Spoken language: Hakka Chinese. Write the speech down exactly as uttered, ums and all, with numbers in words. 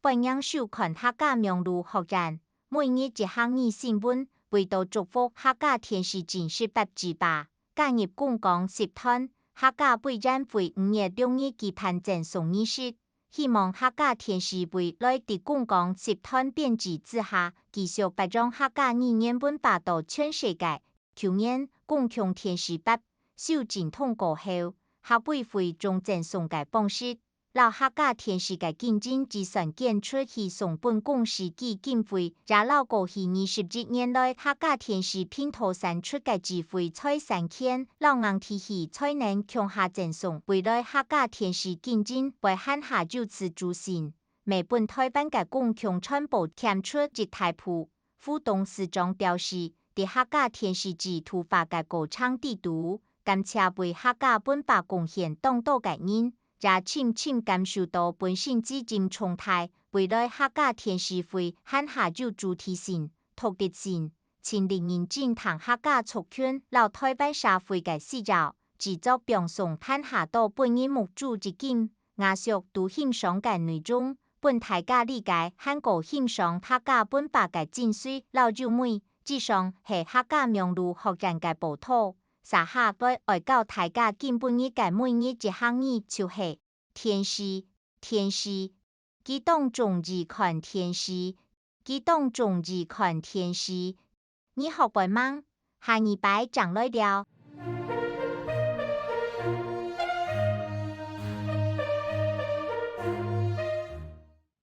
愛仰收看客家網路學院，每日一客語新聞，為著祝福客家電視真實八十八，加入公講集團，客家委員會五月六日舉辦贈送儀式。 希望客家電視未來在公講集團編輯之下，繼續發揚客家語言文化到全世界。舊年，公共電視八修正通過後，客委會將贈送个方式，摎客家電視个經營預算捐出去送分公視基金會，也摎過去二十一年來客家電視頻道產出个智慧財產權，摎硬體器材能共下贈送。未來客家電視經營會還較有自主性， 乜分臺灣个公共傳播添出一大步。副董事長表示，在客家電視制度化个過程裡肚，感謝為客家文化貢獻當多个人，也深深感受到本身責任重大。未來客家電視會還較有主體性、獨立性，盡力認真聽客家族群摎臺灣社會个需要，製作放送還較多分人目珠一金。 雅俗度欣賞个內容，分大家理解還過欣賞客家文化个精髓摎優美。以上係客家網路學院个報導，續下來愛教大家今晡日个每日一客語就係電視，電視，佢當中意看電視，佢當中意看電視。你學會吂？下二擺正來尞。